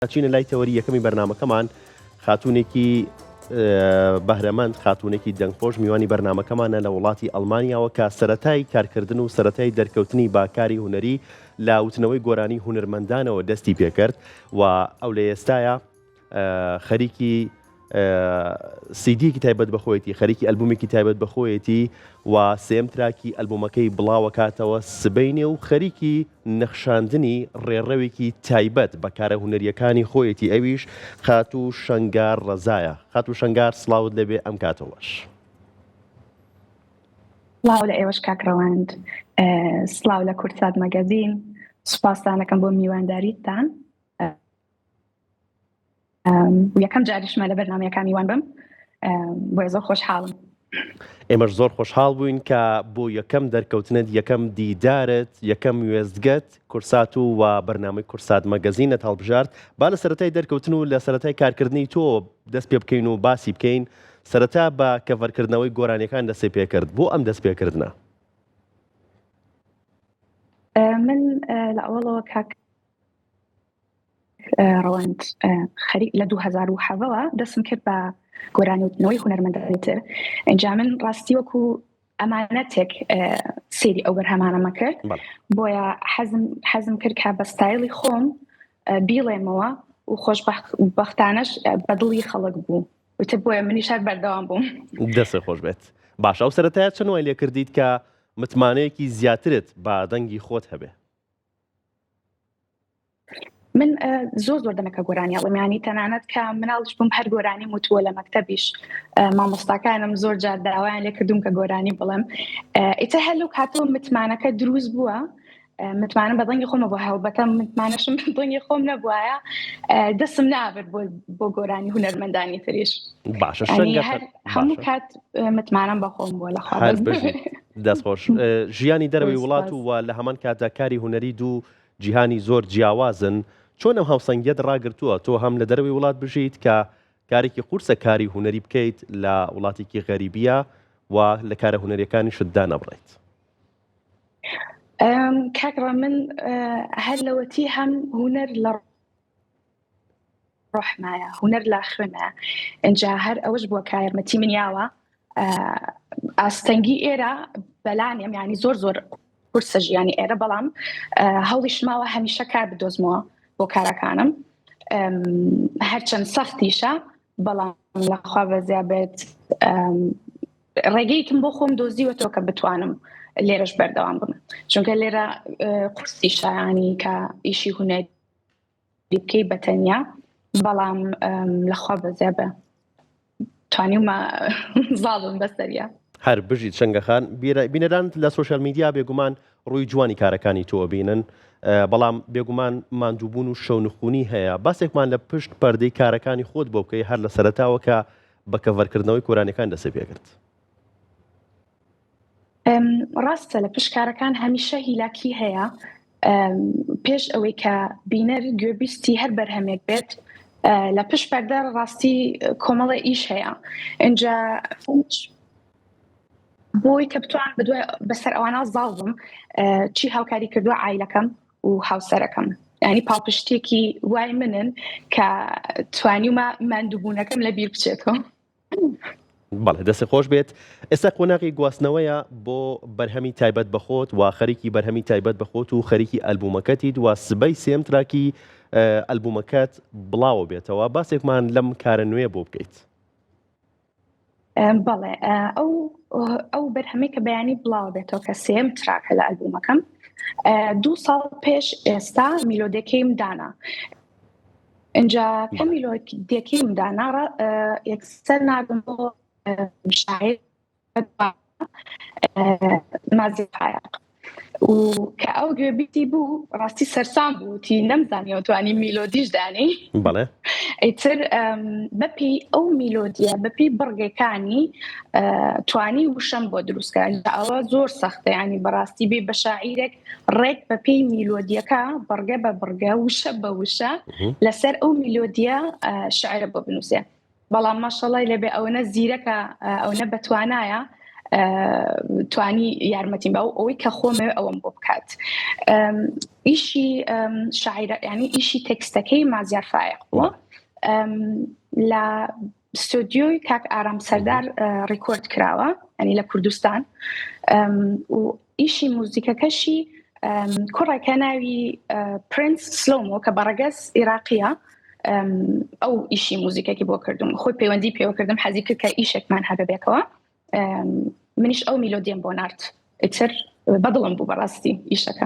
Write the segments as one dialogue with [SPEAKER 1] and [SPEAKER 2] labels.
[SPEAKER 1] ئەچینە لای تەوەری یەکەمی بەرنامەکەمان، خاتوونێکی بەهرەمەند، خاتوونێکی دەنگخۆش میوانی بەرنامەکەمانە لە وڵاتی ئەڵمانیاوە کە سەرەتای کارکردن و سەرەتای دەرکەوتنی بە کاری هونەری لە وتنەوەی گۆرانی هونەرمەندانەوە دەستی پێکرد و ئەو لە ئێستایا خەریکی سیدیەکی تایبەت بە خۆیەتی، خەریکی ئەلبومێکی تایبەت بە خۆیەتی و سێیەم تراکی ئەلبومەکەی بڵاوەکاتەوە سبەینێ و خەریکی نەخشاندنی ڕێڕەوێکی تایبەت بە کارە هونەرییەکانی خۆیەتی ئەویش خاتوو شەنگار ڕەزایە. خاتوو شەنگار سڵاوت لێبێ ئەم کاتەوەش.
[SPEAKER 2] سڵاو لە ئێوەش کاک ڕەوەند، سڵاو لە کوردسات مەگەزین، سوپاستان ئەکەم بۆ میوانداریتان. یەکەم جاریشمە لە بەرنامەیەکە میوان بم بۆیە زۆر خۆشحاڵم.
[SPEAKER 1] ئێمەش زۆر خۆشحاڵ بووین کە بۆ یەکەم دەرکەوتنت یەکەم دیدارت یەکەم وێستگەت کورسات و و بەرنامەی کورسات مەگەزینت هەڵبژارد با لە سەرەتای دەرکەوتن و لە سەرەتای کارکردنی تۆ دەست پێ بکەین و باسی بکەین سەرەتا بە کەڤەرکردنەوەی گۆرانیەکان دەستی پێکرد بۆ ئەم دەست پێکردنە؟
[SPEAKER 2] من لە ئەوەڵەوە کاک ڕەوەند خەریک لە 2017ەوە دەستم کرد بە گۆرانی وتنەوەی هونەرمەندانی تر ئینجا من ڕاستی وەکو ئەمانەتێک سێری ئەو بەرهەمانەمە کرد بۆیە حەزم حەزم کرد کە بە ستایلی خۆم بیڵێمەوە و خۆشبەختانەش بەدڵی خەڵک بوو وتر بۆیە منیش هەر بەردەوام بووم.
[SPEAKER 1] دەست خۆش بێت. باشە ئەو سەرەتایە چەند وای لێکردیت کە متمانەیەکی زیاترت بە دەنگی خۆت هەبێ؟
[SPEAKER 2] من زۆر زۆر دەمەکە گۆرانی ئەڵێم ینی تەنانەت کە مناڵش بووم هەر گۆرانی وتووە لە مەکتەبیش مامۆستاکانم زۆر جار داوایان لێ کردوم کە گۆرانی بڵێم ئیتر هەر لەو کاتەوە متمانەکە دروست بووە متمانە بە دەنگی خۆمە بۆ هەڵبەتە متمانەشم دەنگی خۆم نەبوایە دەسم نابرد بۆ بۆ گۆرانی هونەرمەندانی تریش
[SPEAKER 1] باشە
[SPEAKER 2] هەموو کات متمانەم بە خۆم بووە لە خوا
[SPEAKER 1] دەست خۆش ژیانی دەرەوەی وڵات و لە هەمان کاتدا کاری هونەری دوو جیهانی زۆر جیاوازن چۆن ئەم هاوسەنگیەت ڕاگرتووە تۆ هەم لە دەرەوەی وڵات بژیت کە کارێکی قورسە کاری هونەری بکەیت لە وڵاتێکی غەریبیە و لە کارە هونەریەکانیشت دانەبڕیت؟
[SPEAKER 2] کاک ڕەمن هەر لەوەتی هەم هونەر لە ڕۆحمایە هونەر لە خوێنە ئینجا هەر ئەوەش بووە کە یارمەتی من یاوە ئاستەنگی ئێرە بەلانیم ینی زۆر زۆر قورسە ژیانی ئێرە بەڵام هەوڵیش ماوە هەمیشە کار بدۆزمەوە بۆ کارەکانم هەرچەند سەختیشە بەڵام لەخوا بەزیا بێت ڕێگەیەکم بۆ خۆم دۆزیوەتەوە کە بتوانم لێرەش بەردەوام بم چونکە لێرە قورسی شایانی کە ئیشی هونەری بکەی بە تەنیا بەڵام لەخوا بەزیا بە توانیومە زاڵ بم بەسەریا.
[SPEAKER 1] هەر بژیت شەنگە خان، بینەرانت لە سۆشیال میدیا بێگومان ڕووی جوانی کارەکانی تۆ ئەبینن، بەڵام بێگومان ماندووبوون و شەونخونی هەیە، باسێکمان لە پشت پەردەی کارەکانی خۆت بۆ بکەی هەر لە سەرەتاوە کە بە کەڤەرکردنەوەی کۆرانیەکان دەستی پێکرد.
[SPEAKER 2] ڕاستە لە پشت کارەکان هەمیشە هیلاکی هەیە پێش ئەوەی کە بینەر گوێبیستی هەر بەرهەمێک بێت لە پشت پەردە ڕاستی کۆمەڵە ئیش هەیە اینجا بۆی کە بتوان بدوای بەسەر ئەوانە زاڵ بم چی هاوکاری کردووە ئایلەکەم و هاوسەرەکەم ینی پاڵپشتێکی وای منن کە توانیومە ماندووبوونەکەم لە بیر بچێتەوە.
[SPEAKER 1] بەڵێ دەست خۆش بێت ئێستا قۆناغی گواستنەوەیە بۆ بەرهەمی تایبەت بە خۆت و خەریکی بەرهەمی تایبەت بە خۆت و خەریکی ئەلبوومەکەتیت و سبەی سێم تراکی ئەلبوومەکەت بڵاوە بێتەوە باسێکمان لەم کارە نوێ بۆ بکەیت.
[SPEAKER 2] بەڵێ ئەو ئەو بەرهەمەی کە بەیانی بڵاوە بێتەوە کە سێم تراکە لە ئەلبوومەکەم دوو ساڵ پێش ئێستا میلۆدەکەیم دانا ئینجا کە میلۆدیەکەیم دانا یەکسەر ناردم بۆ شاعیر مازی فایەق و کە ئەو گوێبیتی بوو ڕاستی سەرسام بوو تی نەمزانیەوە توانی میلۆدیش دانی
[SPEAKER 1] بەڵێ
[SPEAKER 2] ئیتر بەپی ئەو میلۆدیە بەپی بڕگەکانی توانی وشەم بۆ دروستکە ئەوە زۆر سەختە ینی بەڕاستی بێ بە شاعیرێک ڕێک بەپێی میلۆدیەکە بڕگە بە بڕگە وشە بە وشە لەسەر ئەو میلۆدیە شعرە بۆ بنووسێ بەڵام ماشەڵای لەبێ ئەوەنە زیرەکە ئەوەنە بەتوانایە. توانی یارمەتیم بە ئەوەی کە خۆمەوێ ئەوەم بۆ بکات ئیشی شاعرە ینی ئیشی تێکستەکەی مازیار فایق بووە لە ستۆدیۆی کاک ئارام سەردار ڕیکۆرد کراوە ئەنی لە کوردستان و ئیشی موزیکەکەشی کوڕێکە ناوی پرنس سلۆمۆ کە بەڕەگەز عێراقیە ئەو ئیشی موزیکێکی بۆ کردم خۆی پەیوەندی پێوە کردم حەزی کرد کە ئیشێکمان هەبێ بێکەوە منیش ئەو میلۆدیم بۆ نارد ئیتر بەدڵم بوو بەڕاستی ئیشەکە.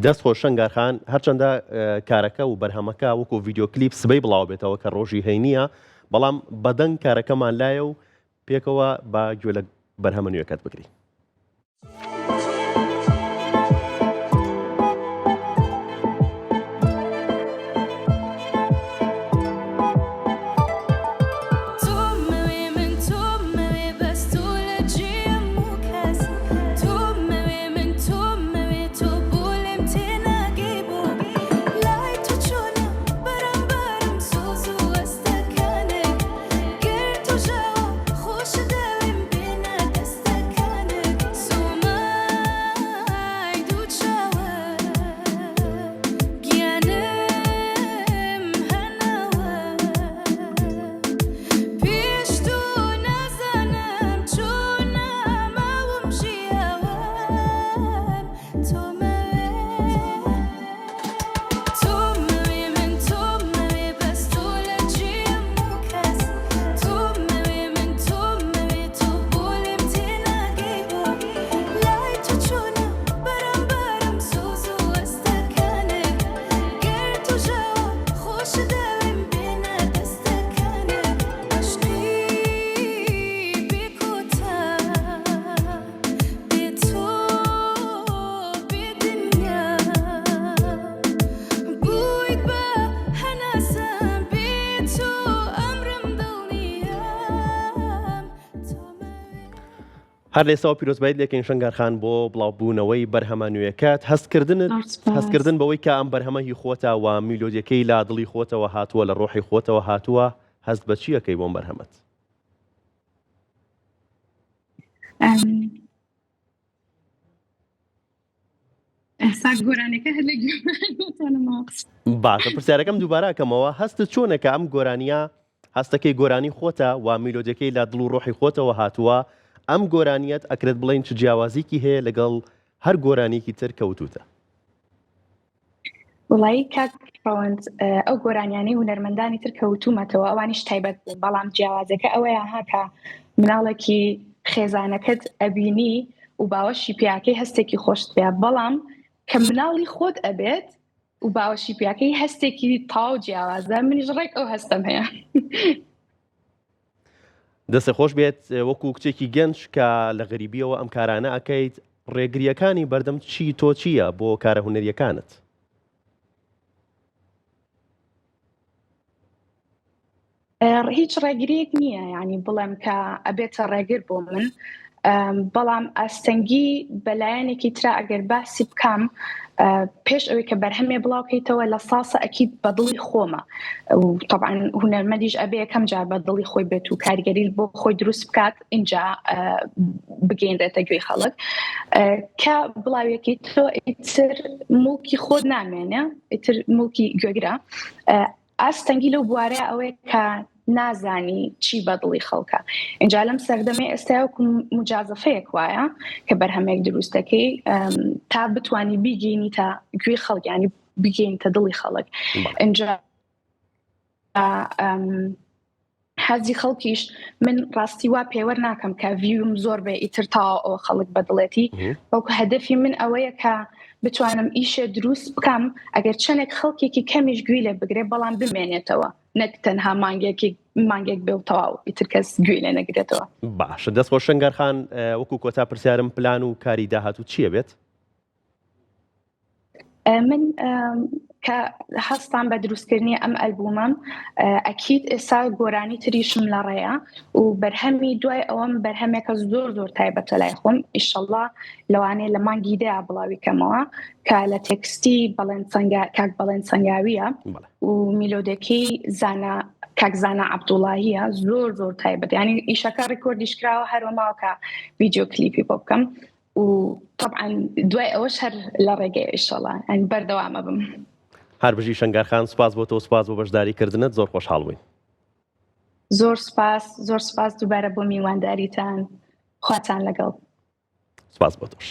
[SPEAKER 1] دەست خۆش شەنگار خان، هەرچەندە کارەکە و بەرهەمەکە وەکو ڤیدیۆ کلیپ سبەی بڵاو بێتەوە کە ڕۆژی هەینییە، بەڵام بەدەنگ کارەکەمان لایە و پێکەوە با گوێ لە بەرهەمە نوێکەت بگرین. هەر لێسەوە پیرۆزبایت لێکەین شەنگار خان بۆ بڵاوبوونەوەی بەرهەمە نوێکەت هەستکردنت هەستکردن بەوەی کە ئەم بەرهەمە هی خۆتە و میلۆدیەکەی لە دڵی خۆتەوە هاتووە لە ڕۆحی خۆتەوە هاتووە هەست بە چیەکەی بۆم بەرهەمەت؟ باشە پرسیارەکەم دووبارە کەمەوە هەستت چۆنە کە ئەم گۆرانیە هەستەکەی گۆرانی خۆتە و میلۆدیەکەی لە دڵ و ڕۆحی خۆتەوە هاتووە ئەم گۆرانیەت ئەکرێت بڵێین چ جیاوازیکی هەیە لەگەڵ هەر گۆرانیەکی تر کە وتوتە؟
[SPEAKER 2] وڵایی کاک ڕەوەند ئەو گۆرانیانەی هونەرمەندانی تر کە وتومەتەوە ئەوانیش تایبەت بوون بەڵام جیاوازەکە ئەوەیە ها کە مناڵێکی خێزانەکەت ئەبینی و باوەشی پیاکەی هەستێکی خۆشت پێ بەڵام کە مناڵی خۆت ئەبێت و باوەشی پیاکەی هەستێکی تەواو جیاوازە منیش ڕێک ئەو هەستەم هەیە.
[SPEAKER 1] دەستت خۆش بێت وەکو کچێکی گەنج کە لە غەریبیەوە ئەم کارانە ئەکەیت ڕێگریەکانی بەردەم چی تۆ چییە بۆ کارە هونەریەکانت؟
[SPEAKER 2] هیچ ڕێگریەک نییە ینی بڵێم کە ئەبێتە ڕێگر بۆ من بەڵام ئاستەنگی بەلایەنێکی ترا ئەگەر باسی بکەم پێش ئەوەی کە بەرهەمێ بڵاوکەیتەوە لە ساسە ئەکید بەدڵی خۆمە و طبعا هونەرمەندیش ئەبێ یەکەم جار بەدڵی خۆی بێت و کاریگەری بۆ خۆی دروست بکات اینجا بگەینرێتە گوێی خەڵک کە بڵاویەکی تۆ ئیتر موڵکی خۆت نامێنێ ئیتر موڵکی گوێگرە ئاستەنگی لەو بوارە ئەوەیە کە نازانی چی بەدڵی خەڵکە اینجا لەم سەردەمەی ئێستا وەکو مجازەفەیەک وایە کە بەرهەمێک دروست دەکەی تا بتانی بیگەینی تا گوێی خەڵک ینی بگەینتە دڵی خەڵک اینجا حەزی خەڵکیش من ڕاستی وا پێوەەر ناکەم کە view م زۆر بێ ئیتر تا ئەوە خەڵک بەدڵێتی بەڵکو هەدەفی من ئەوەیە کە بتوانم ئیشێ دروست بکەم ئەگەر چەندێک خەڵکێکی کەمیش گوێی لێ بگرێ بەڵام بمێنێتەوە نەک تەنها مانگێکی مانگێک بێ و تەواو ئیتر کەس گوێی لێ نەگرێتەوە.
[SPEAKER 1] باشە دەست خۆش شەنگار خان وەکو کۆتا پرسیارم پلان و کاری داهاتوو چییە بێت؟
[SPEAKER 2] من کە هەستان بە دروستکردنی ئەم ئەلبومەم ئەکید ئێستا گۆرانی تریشم لە ڕێیە و بەرهەمی دوای ئەوەم بەرهەمێکە زۆر زۆر تایبەتە لای خۆم ئیشەڵا لەوانەیە لە مانگی دەیا بڵاوی کەمەوە کە لە تێکستی بەڵێن سەنگا کاک بەڵێن سەنگاویە و میلۆدەکەی زانا. کاک زانا عەبدوڵاهیە زۆر زۆر تایبەت ینی ئیشەکە ڕیکۆردیش کراوە هەروە ماوە کە ڤیدیۆ کلیپی بۆ بکەم و طبعا دوای ئەوەش هەر لە ڕێگەی ئیشەڵا ئەن بەردەوامە بم.
[SPEAKER 1] هەر بژی شەنگار خان سوپاس بۆ تۆ سوپاس بۆ بەشداری کردنت زۆر خۆشحاڵ بووین.
[SPEAKER 2] زۆر سوپاس زۆر سوپاس دووبارە بۆ میوانداریتان خواتان لەگەڵ.
[SPEAKER 1] سوپاس بۆ تۆش.